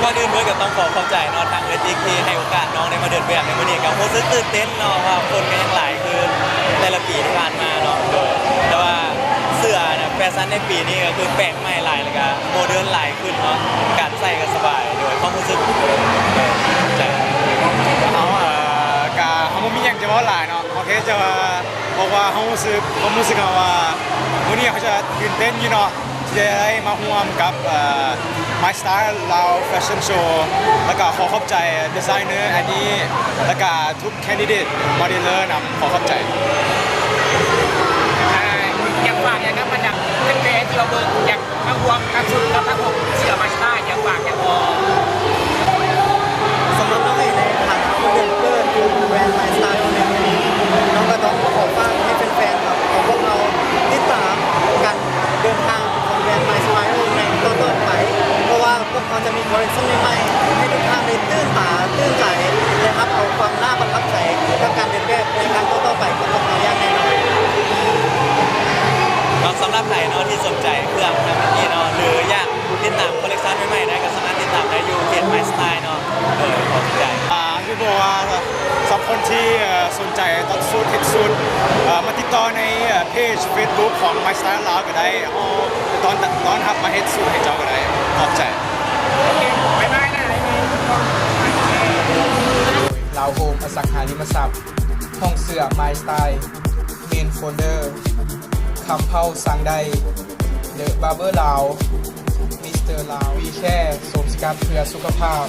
ກ່ອນອື່ນເລີຍກໍຕ້ອງຂໍຂອບໃຈເນາະ ທາງເອື້ອຍຕິກທີ່ໃຫ້ໂອກາດນ້ອງໄດ້ມາເດີນແບບໃນມື້ນີ້ ກໍຮູ້ສຶກຕື່ນເຕັ້ນເນາະ ເພາະວ່າຄົນກໍຍັງຫຼາຍຄືແຕ່ລະປີທີ່ຜ່ານມາເນາະ ໂດຍ ແຕ່ວ່າເສື້ອນະ ແຟຊັນໃນປີນີ້ກໍຄືແປກໃໝ່ຫຼາຍ ແລ້ວກໍໂມເດີນຫຼາຍຂຶ້ນເນາະ ການໃສ່ກໍສະບາຍ ໂດຍ ຄວາມຮູ້ສຶກ ໂດຍ ໃຈ ເຮົາ ເອີ ກະ ເຮົາບໍ່ມີຫຍັງຈະເວົ້າຫຼາຍເນາະ ໂອເຄ ຈະວ່າ ບອກວ່າເຮົາຮູ້ສຶກ ຄວາມຮູ້ສຶກເຮົາວ່າ ມື້ນີ້ເຮົາຈະຕື່ນເຕັ້ນຢູ່ເນາະ ທີ່ໄດ້ມາຮ່ວມກັບ ເອີ My Style Lao Fashion Show ແລ້ວກະຂໍຂອບໃຈດີໄຊເນີ Annie ແລ້ວກະທຸກ candidate modeler ນຳ ຂໍຂອບໃຈ. ອ່າ ຢາກຝາກຫຍັງກັບບັນດາແຟນໆ ທີ່ວ່າເບິ່ງ ຢາກມາຮ່ວມກັບຊຸມກັບທັງຫົກເສື້ອ My Style ຢາກຝາກຫຍັງບໍ່? ສຳລັບນ້ອງເອງໃນຖານະຄົນເດືອນເກີດຢູ່ແບຣນ My Style ໃນມື້ນີ້ ນ້ອງກໍຕ້ອງຂໍຝາກໃຫ້ແຟນໆ ຂອງພວກເຮົາຕິດຕາມການເດີນທາງຂອງແບຣນ My Style ໃນຕໍ່ໆໄປ ເພາະວ່າພວກເຮົາຈະມີຄໍເລັກຊັນໃໝ່ໆ ໃຫ້ທຸກທ່ານໄດ້ຕື່ນຕາຕື່ນໃຈ ແລະ ຮັບເອົາຄວາມໜ້າປະທັບໃຈກັບການເດີນແບບໃນຄັ້ງຕໍ່ໆໄປຂອງພວກເຮົາຢ່າງແນ່ນອນ. ເນາະ ສຳລັບໃຜເນາະທີ່ສົນໃຈເຄື່ອງແບບນີ້ເນາະ ຫຼື ຢາກຕິດຕາມຄໍເລັກຊັນໃໝ່ໆໄດ້ ກໍສາມາດຕິດຕາມໄດ້ຢູ່ເພຈ My Style ເນາະ ໂດຍ ຂອບໃຈ. ອ່າ ຄືບອກວ່າ ສຳລັບຄົນທີ່ ເອີ ສົນໃຈຕັດຊຸດ ເຮັດຊຸດ ເອີ ມາຕິດຕໍ່ໃນ ເອີ ເພຈ Facebook ຂອງ My Style Lao ກໍໄດ້ ເຮົາຕ້ອນ ຕ້ອນຮັບມາເຮັດຊຸດໃຫ້ເຈົ້າກໍໄດ້. ຂອບໃຈ. ລາວໂຮມ ອະສັງຫາລິມະຊັບ ຫ້ອງເສື້ອ My Style, Main Folder, ຄຳເຜົ່າສັ່ງໄດ້, The Barber Lao, Mister Lao, We Care ໂສມສະກັດເພື່ອສຸຂະພາບ.